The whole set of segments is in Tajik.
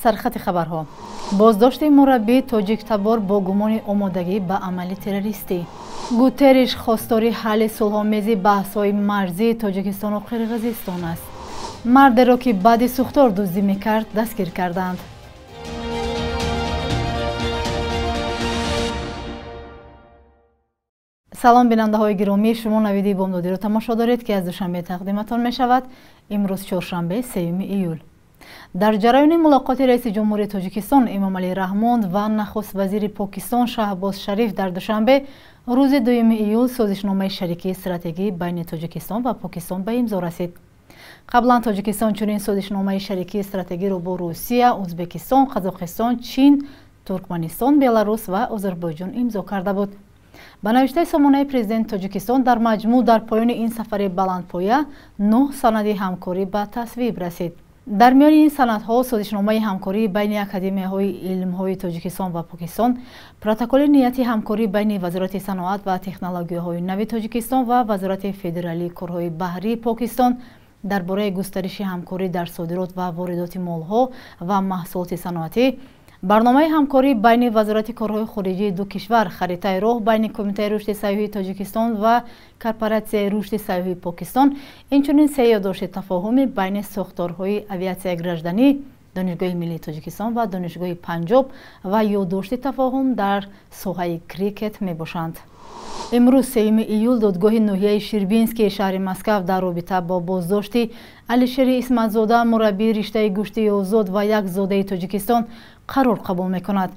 Сархати хабарҳо. Боздошти мураббии тоҷиктабор бо гумони омодагӣ ба амали террористӣ. Гутерриш хостори ҳалли сулҳомези баҳсҳои марзии Тоҷикистону Қирғизистон аст. Мардеро, ки баъди сӯхтор дуздӣ мекард, дастгир карданд. Салом, бинандаҳои гиромӣ, шумо навиди бомдодиро тамошо доред, ки аз Душанбе тақдиматон мешавад. Имрӯз чоршанбе, 3 июл. Дар ҷараёни мулоқоти раиси ҷумҳури Тоҷикистон Эмомалӣ Раҳмон ва нахуст вазири Покистон Шаҳбоз Шариф дар Душанбе рӯзи 2 июл созишномаи шарикии стратегӣ байни Тоҷикистон ва Покистон ба имзо расид. Қаблан Тоҷикистон чунин созишномаи шарикии стратегиро бо Русия, Ӯзбекистон, Қазоқистон, Чин, Туркманистон, Беларус ва Озарбойҷон имзо карда буд. Ба навиштаи сомонаи президенти Тоҷикистон, дар маҷмӯъ дар поёни ин сафари баландпоя 9 санади ҳамкорӣ ба тасвиб расид. Дар миёни ин санадҳо созишномаи ҳамкорӣ байни академияҳои илмҳои Тоҷикистон ва Покистон, протоколи нияти ҳамкорӣ байни Вазорати саноат ва технологияҳои нави Тоҷикистон ва Вазорати федералии корҳои баҳрии Покистон дар бораи густариши ҳамкорӣ дар содирот ва воридоти молҳо ва маҳсулоти саноатӣ, барномаи ҳамкорӣ байни Вазорати корҳои хориҷии ду кишвар, харитаи роҳ байни Кумитаи рушди сайёҳии Тоҷикистон ва Корпоратсияи рушди сайёҳии Покистон, инчунин се ёддошти тафоҳуми байни сохторҳои авиатсияи гражданӣ, Донишгоҳи миллии Тоҷикистон ва Донишгоҳи Панҷоб ва ёддошти тафоҳум дар соҳаи крикет мебошанд. Имрӯз 3 июл додгоҳи ноҳияи Ширбинскии шаҳри Москав дар робита бо боздошти Алишери Исматзода, мураббии риштаи гӯштии озод ва як зодаи Тоҷикистон, қарор қабул мекунад.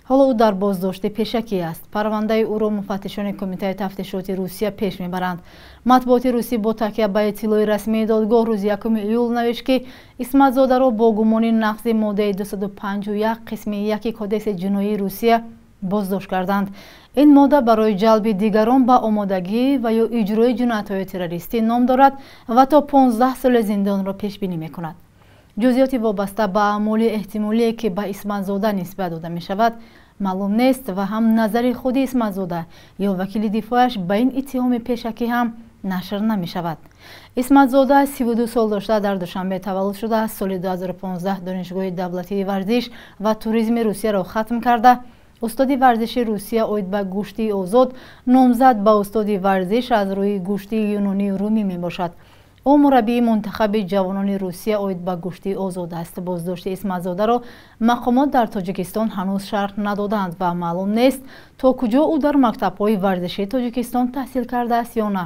Ҳоло ӯ дар боздошти пешакӣ аст. Парвандаи ӯро муфаттишони Кумитаи тафтишоти Русия пеш мебаранд. Матбуоти русӣ бо такя ба иттилои расмии додгоҳ рӯзи 1 июл навишт, ки Исматзодаро бо гумони нақзи моддаи 251 қисми 1 Кодекси ҷиноии Русия боздошт карданд. Ин модда барои ҷалби дигарон ба омодагӣ ва ё иҷрои ҷиноятҳои террористӣ ном дорад ва то 15 соли зиндонро пешбинӣ мекунад. Ҷузъиёти вобаста ба аъмоли эҳтимолие, ки ба Исматзода нисбат дода мешавад, маълум нест ва ҳам назари худи Исматзода ё вакили дифояш ба ин иттиҳоми пешакӣ ҳам нашр намешавад. Исматзода 32 сол дошта, дар Душанбе таваллуд шуда, соли 2015 Донишгоҳи давлатии варзиш ва туризми Русияро хатм карда, устоди варзиши Русия оид ба гӯштии озод, номзад ба устоди варзиш аз рӯи гӯштии юнонию румӣ мебошад. Ӯ мураббии мунтахаби ҷавонони Русия оид ба гӯштии озод аст. Боздошти Исматзодаро мақомот дар Тоҷикистон ҳанӯз шарҳ надоданд ва маълум нест, то куҷо ӯ дар мактабҳои варзишии Тоҷикистон таҳсил кардааст ё на.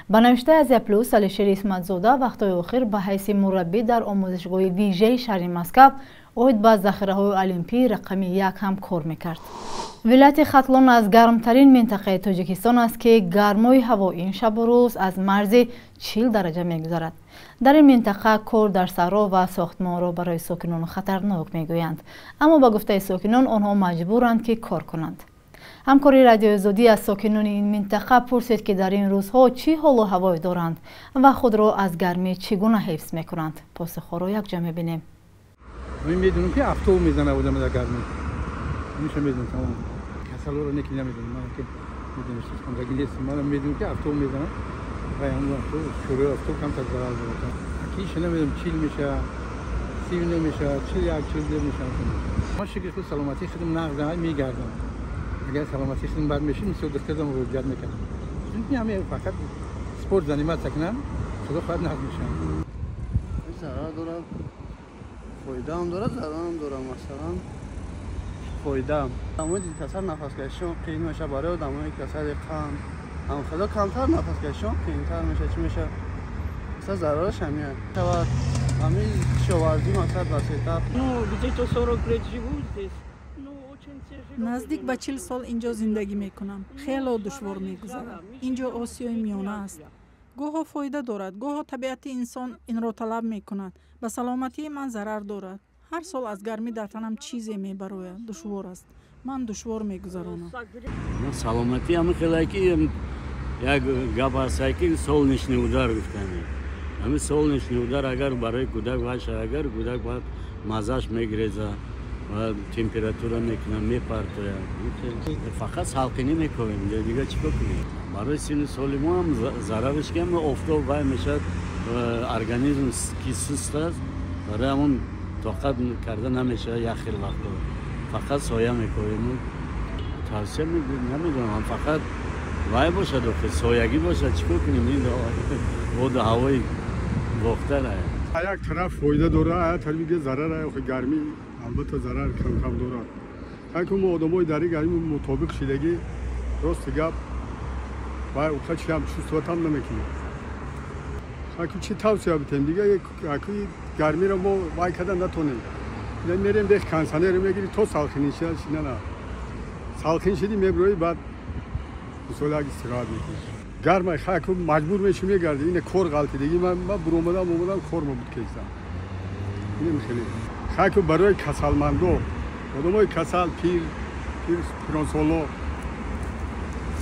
Ба навиштаи Азия Плюс, Алишери Исматзода вақтҳои охир ба ҳайси мураббӣ дар омӯзишгоҳи вижаи шаҳри Москав оид ба захираҳои олимпӣ рақами 1 ҳам кор мекард. Вилояти Хатлон аз гармтарин минтақаи Тоҷикистон аст, ки гармои ҳаво ин шабу рӯз аз марзи 40 дараҷа мегузарад. Дар ин минтақа кор дар саҳро ва сохтмонро барои сокинон хатарнок мегӯянд, аммо ба гуфтаи сокинон онҳо маҷбуранд, ки кор кунанд. Ҳамкори Радиои Озодӣ аз сокинони ин минтақа пурсид, ки дар ин рӯзҳо чӣ ҳолу ҳавое доранд ва худро аз гармӣ чӣ гуна ҳифз мекунанд. Посухҳоро якҷо мебинем. Медонам, ки афтоб мезана одам дар гармӣ. Ҳамеша медонам, тамом. Касалоро не, ки намедонам. Ман ки медонам, нест. Ман медонам, ки афтоб мезана ва ҳамон афтоб, шӯрои афтоб камтар зарар дорад. Киша намедонам, 40 меша, 30 намеша, 41, 42 меша. Ман шукри худ саломатии худам нағз мегардам. Агар саломатии худам бад мешид, мисол духтардам муроҷиат мекардам. Чунки ҳаме фақат спорт заниматься кунам, худо хоҳад, нағз мешавам. Зарар дорад, фоидаам дорад, зарарам дорад. Масалан, фоидаам одамои касал нафаскашион қиин меша, барои одамои касали қанд ҳам хело камтар нафаскашион қиинтар меша. Чӣ меша, масалан, зарараш ҳамия шавад, ҳамин кишоварзӣ, масалан, васеътар. Ну, где-то 40 лет живу здесь. Наздик ба 40 сол инҷо зиндагӣ мекунам. Хело душвор мегузарад. Инҷо Осиёи Миёна аст. Гоҳо фоида дорад, гоҳо табиати инсон инро талаб мекунад. Ба саломатии ман зарар дорад. Ҳар сол аз гармӣ дар танам чизе мебарояд. Душвор аст, ман душвор мегузаронам. Саломатӣ ҳамин хеле, ки як гап ҳаст, ки солнечный удар гуфтани. Ҳамин солнечный удар агар барои кӯдак бошад, агар кӯдак баъд маззаш мегиреза ва температура мекунад, мепартояд. Фақат салқинӣ мекунем, дигар чӣ кор кунем? Барои синну соли мо ҳам зарараш ки офтоб вай мешавад, организм ки суст аст, барои ҳамон Тоқат карда намешавад як хел вақто. Фақат соя мекунем. Тавсия намедонам, фақат вай бошад, охи соягӣ бошад, чӣ кор кунем? Ин боду ҳавои бохтара. Як тараф фоида дорад, як тараф дига зарар. Охи гармӣ албатта зарар кам кам дорад. Ҳар мо одамои дар ин гармӣ мутобиқ шидагӣ, рости гап, вай уқа чиам чувствовать намекунем. Аку чӣ тавсия битем дига, аку гармиро мо вай кардан натонем. Мерем бех кондиционер мегири то салқин шина, салқин шиди меброи, баъд мисол як истироҳат мекунӣ. Гарма хаку маҷбур меши мегарди. Ине кор ғалтидагӣ, ман буромадам омадам, кор ма буд кесам. Инем хеле хаку барои касалмандо, одамои касал, пир пир, пиронсоло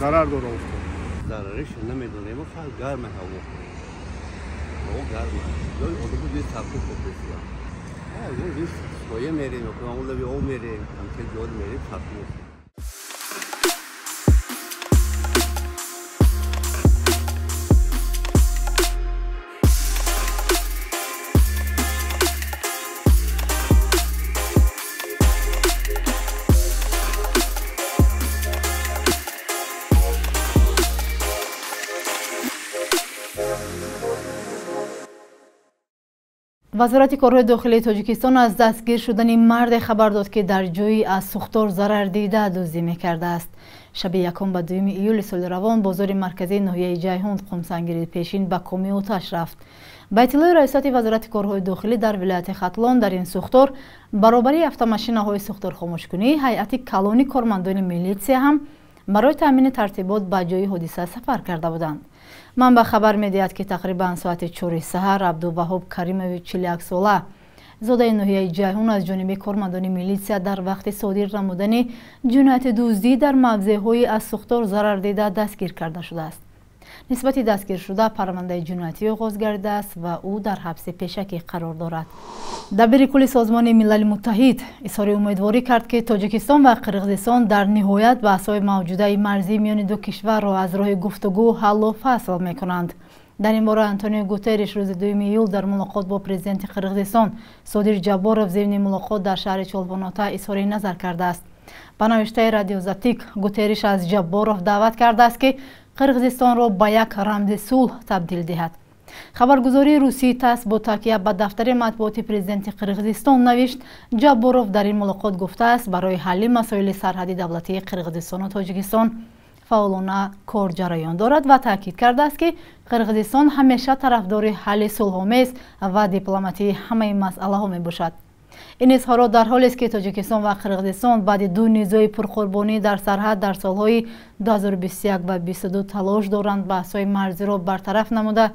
зарар дора офтоб. Зарариш намедонем, фақат гарма ҳаво. Ҳаво гарма. Ҷои одаму ҷои салқин хобесия. Соя мерем, лаби об мерем, ҳамча ҷой мерем, салқин месем. Вазорати корҳои дохилии Тоҷикистон аз дастгир шудани марде хабар дод, ки дар ҷойи аз сӯхтор зарар дида дуздӣ мекардааст. Шаби 1 ба 2 июли соли равон бозори марказии ноҳияи Ҷайҳун Қумсангири пешин ба коми оташ рафт. Ба иттилои раёсати вазорати корҳои дохилӣ дар вилояти Хатлон, дар ин сӯхтор баробари автомашинаҳои сӯхторхомӯшкунӣ ҳайати калони кормандони милитсия ҳам барои таъмини тартибот ба ҷои ҳодиса сафар карда буданд. Манбаъ хабар медиҳад, ки тақрибан соати 4 саҳар Абдуваҳоб Каримович, 41 сола, зодаи ноҳияи Ҷайҳун, аз ҷониби кормандони милитсия дар вақти содир намудани ҷинояти дуздӣ дар мавзеъҳои аз сӯхтор зарар дида дастгир карда шудааст. Нисбати дастгиршуда парвандаи ҷиноятӣ оғоз гардидааст ва ӯ дар ҳабси пешакӣ қарор дорад. Дабири кулли Созмони Милали Муттаҳид изҳори умедворӣ кард, ки Тоҷикистон ва Қирғизистон дар ниҳоят баҳсҳои мавҷудаи марзӣ миёни ду кишварро аз роҳи гуфтугӯ ҳаллу фасл мекунанд. Дар ин бора Антонио Гутерриш рӯзи 2 июл дар мулоқот бо президенти Қирғизистон Содир Ҷабборов зимни мулоқот дар шаҳри Чолпонота изҳори назар кардааст. Ба навиштаи Радио Затик, Гутерриш аз Ҷабборов даъват кардааст, ки Қирғизистонро ба як рамзи сулҳ табдил диҳад. Хабаргузории русии ТАСС бо такя ба дафтари матбуоти президенти Қирғизистон навишт, Ҷабборов дар ин мулоқот гуфтааст, барои ҳалли масоили сарҳади давлатии Қирғизистону Тоҷикистон фаъолона кор ҷараён дорад ва таъкид кардааст, ки Қирғизистон ҳамеша тарафдори ҳалли сулҳомез ва дипломатии ҳамаи масъалаҳо мебошад. Ин изҳорот дар ҳолест, ки Тоҷикистон ва Қирғизистон баъди ду низои пурқурбонӣ дар сарҳад дар солҳои 2021 ва 2022 талош доранд баҳсҳои марзиро бартараф намуда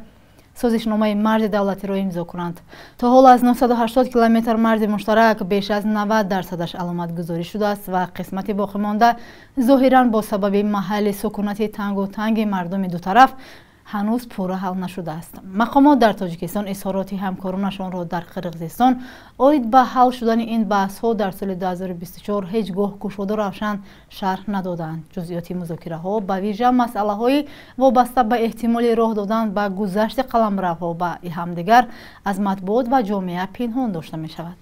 созишномаи марзи давлатиро имзо кунанд. То ҳол аз 980 километр марзи муштарак беш аз 90% аломатгузорӣ шудааст ва қисмати боқимонда зоҳиран бо сабаби маҳалли сукунати тангу танги мардуми ду тараф ҳанӯз пурра ҳал нашудааст. Мақомот дар Тоҷикистон изҳороти ҳамкоронашонро дар Қирғизистон оид ба ҳал шудани ин баҳсҳо дар соли 2024 ҳеҷ гоҳ кушоду равшан шарҳ надоданд. Ҷузъиёти музокираҳо, ба вижа масъалаҳои вобаста ба эҳтимоли роҳ додан ба гузашти қаламравҳо ба ҳамдигар, аз матбуот ва ҷомеа пинҳон дошта мешавад.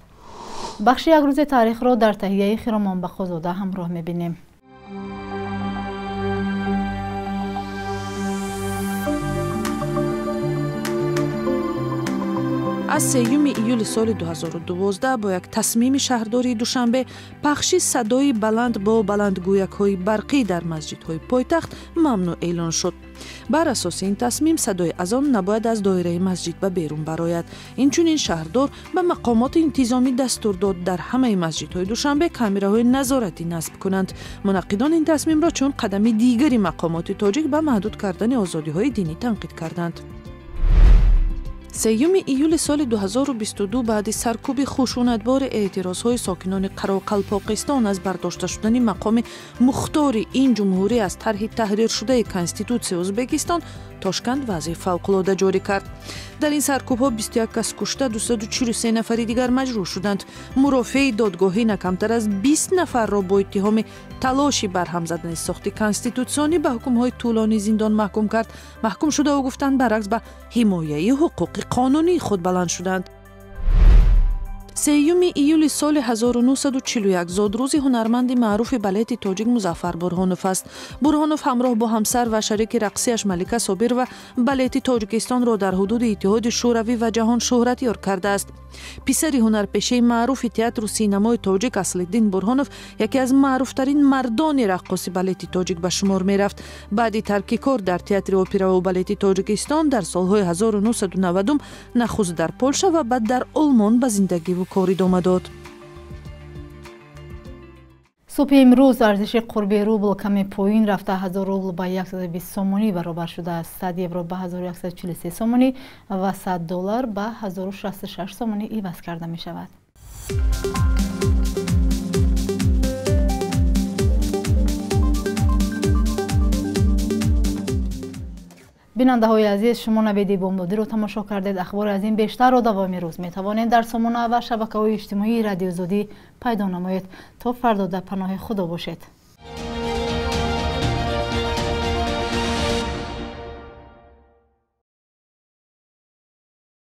Бахши як рӯзи таърихро дар таҳияи Хиромон Бақозода ҳамроҳ мебинем. Аз 3 июли соли 2012 бо як тасмими шаҳрдории Душанбе пахши садои баланд бо баландгӯякҳои барқӣ дар масҷидҳои пойтахт мамнӯъ эълон шуд. Бар асоси ин тасмим садои азон набояд аз доираи масҷид ба берун барояд. Инчунин шаҳрдор ба мақомоти интизомӣ дастур дод дар ҳамаи масҷидҳои Душанбе камераҳои назоратӣ насб кунанд. Мунаққидон ин тасмимро чун қадами дигари мақомоти тоҷик ба маҳдуд кардани озодиҳои динӣ танқид карданд. 3 июли соли 2022 баъди саркӯби хушунатбори эътирозҳои сокинони Қароқалпоқистон аз бардошта шудани мақоми мухтори ин ҷумҳурӣ аз тарҳи таҳриршудаи Конститутсияи Ӯзбекистон, Тошканд вазъи фавқулода ҷорӣ кард. Дар ин саркӯбҳо 21 кас кушта, 243 нафари дигар маҷрӯҳ шуданд. Мурофиаи додгоҳӣ на камтар аз 20 нафарро бо иттиҳоми талоши барҳам задани сохти конститутсионӣ ба ҳукмҳои тӯлонии зиндон маҳкум кард. Маҳкумшудаҳо гуфтанд, баръакс ба ҳимояи ҳуқуқи қонунии худ баланд шуданд. 3 июли соли 1941 зодрӯзи ҳунарманди маъруфи балети тоҷик Музаффар Бурҳонов аст. Бурҳонов ҳамроҳ бо ҳамсар ва шарики рақсияш Малика Собирова балети Тоҷикистонро дар ҳудуди Иттиҳоди Шӯравӣ ва ҷаҳон шӯҳратёр кардааст. Писари ҳунарпешаи маъруфи театру синамои тоҷик Аслиддин Бурҳонов яке аз маъруфтарин мардони раққоси балети тоҷик ба шумор мерафт. Баъди тарки кор дар театри операву балети Тоҷикистон дар солҳои 1990 нахуст дар Полша ва баъд дар Олмон ба зиндагиву кор идома дод. Субҳи имрӯз арзиши қурби рубл каме поин рафта, 1000 рубл ба 120 сомонӣ баробар шудааст. 100 евро ба 1143 сомонӣ ва 100 доллар ба 1066 сомонӣ иваз карда мешавад. Бинандаҳои азиз, шумо навиди бомдодиро тамошо кардед. Ахбори аз ин бештарро давоми рӯз метавонед дар сомона ва шабакаҳои иҷтимоии Радиоозодӣ пайдо намоед. То фардо дар паноҳи Худо бошед.